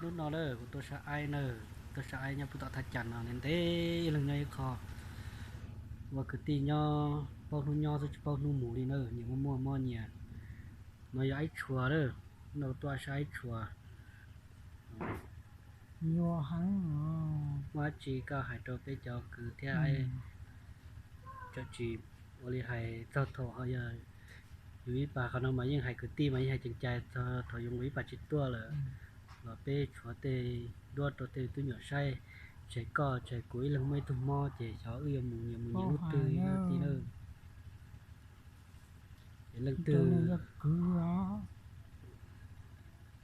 Hnub no na kuv tuaj saib Aib na, tuaj saib Aib nyob puag tom thaj cam no ntev ntev, ib leeg nyob ib qho, ua kwv tij nyob paub hnub nyob xwb tsis paub hnub mus li na, nyias muaj muaj mob nyias. No yog Aib Tshua lawm, no tuaj saib Aib Tshua. Yuav heev os. Muaj dab tsi koj hais rau peb cov kwv thiab, tsis ua li hais txog thaum ho yog yus ib pas, qhov no mas yeej hais kwv tij mas yeej hais ceev cai, txog thaum yus ua ib pas tsis tuaj lawm los peb tshuav tej duab rau tej tub nyuam saib, tsam koj tsam kuv ib leeg muaj ib tug mob ces xyov wb yuav mus nyias mus nyias lub twg lub twg na. Leej twg yog kwv os,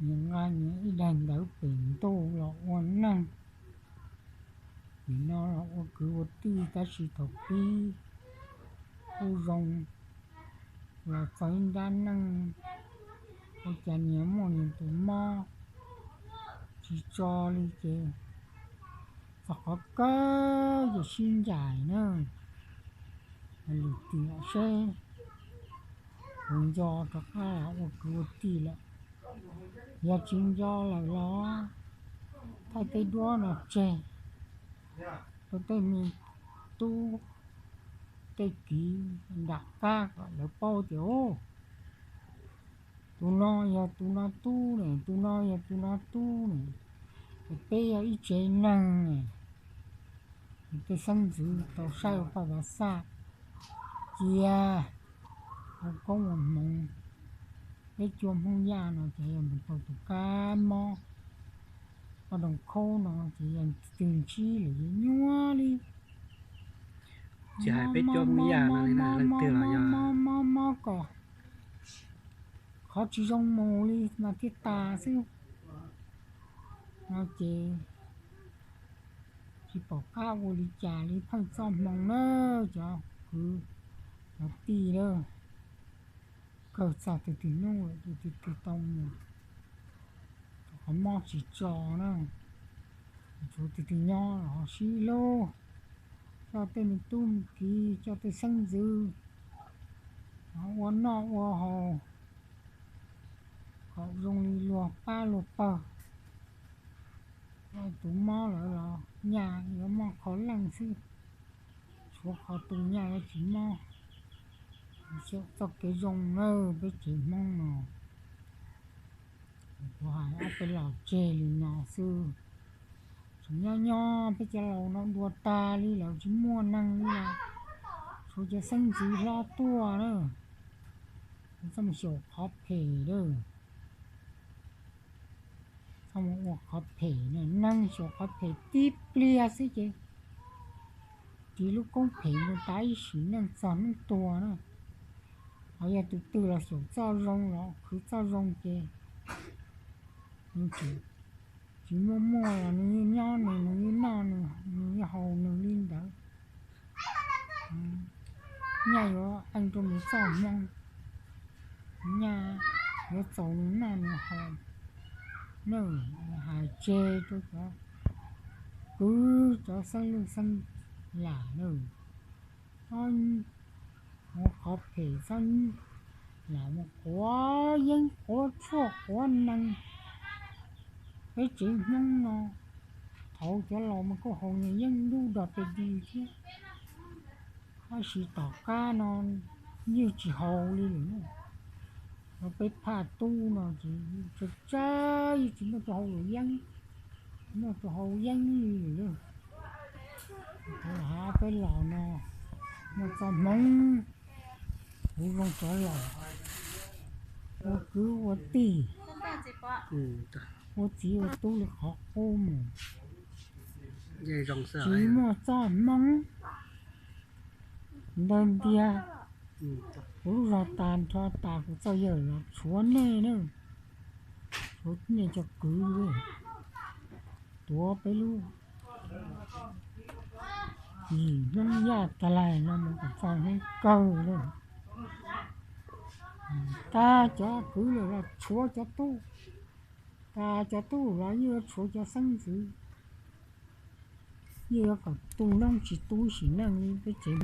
nyias nqa nyias ib daim ntawv pem ntuj los ua neej. Nim no los ua kwv ua tij tab sis thaum pib kuj zoo, los txog ib nrab neej ua cas nyias muaj nyias tus mob tsis tso li ces txog qhov kawg ces sib ncaim na. Lwm tiam seb puas nco rov qab ua kwv ua tij lawm. Yog tsis nco lawm los thaij tej duab no tseg rau tej me tub tej kiv nram qab kom lawv paub tias tus no yog tus no tub ne, tus no yog tus no tub ne, es peb yog ib tsev neeg ne. Tej xeeb ntxwv tau saib ua paj ua xaj cia ua koob ua hmoov. Peb cua Hmoob Yaj no ces yog mus tau tus kab mob, poj rooj khaub no ces yog twg ntsib lawm yuav nyuaj li. Tsis hais peb cua Hmoob Yaj no li na, leej twg los yog mob mob kom qhov tsis zoo mus li mas thiaj tas xwb. No ces tsis pom qab ua li cas li, pheej txoj hmoo na cov kwv cov tij lawm. Kawg txog twg twg nub lawm ces twg twg tau mus, qhov mob tsis tso na. Tshuav twg twg nyob los ho sib hlub, coj tej me tub me kiv, coj tej xeeb ntxwv ua noj ua haus kom zoo li luag pab luag pawg. Tus mob lawm los nyaj yuav mob kho leej xwb, tshuav qhov tus nyaj yuav tsis mob. Xyaum txoj kev zoo nawb peb tsev Hmoob no. Kuv hais ob peb los tseg li no xwb. Tseem nyob nyob peb cov laus no dua tag li lawm tsis muaj neeg li lawm, tshuav cov xeeb ntxwv hlob tuaj na. Txhob mus xyaum qhov phem lawm. Txhob mus ua qhov phem na, neeg xyaum qhov phem tib pliag xwb ces ris lub koob phem mus tas ib sim neej txog hnub tuag na. Ho yog tus twg los xyaum txoj zoo los khwv txoj zoo ces nws tsis, tsis muaj muaj los nws yeej nyob nws, nws yeej noj nws, nws yeej haus nws li ntawd. Nyaj yuav eev rau nws txoj hmoo, nyaj yuav txaus nws noj nws haus. Nws hais tseg rau cov kwv cov xeeb leej xeeb lam na, txhob ua qhov phem, txhob lam mus quav yeeb quav tshuaj quav nees. Peb tsev Hmoob no thaum cov laus mas kuj haus yeeb dub dog pes dig thiab, tab sis tom qab no yeej tsis haus li lawm. Peb phaj tub no ces tsawg tsawg yeej tsis muaj tus haus yeeb, tsis muaj tus haus yeeb li lawm. Kuv lam hais peb laus no muaj txoj hmoov, kuv zoo rov los ua kwv ua tij, ua txiv ua tub li qhov qub mus. Tsis muaj txoj hmoov ntawd ntiag. Kuv lub zog tas nrho tas kuv txoj yawg los tshuav nej na, tshuav nej cov kwv li, tuav peb lub yim Hmoob Yaj tas laig no mus kom txog hnub kawg li. Tas cov kwv lawm los tshuav cov tub, tas cov tub los yeej yuav tshuav cov xeeb ntxwv, yeej yuav kom tu noob tsis tu sim neej li peb tsev.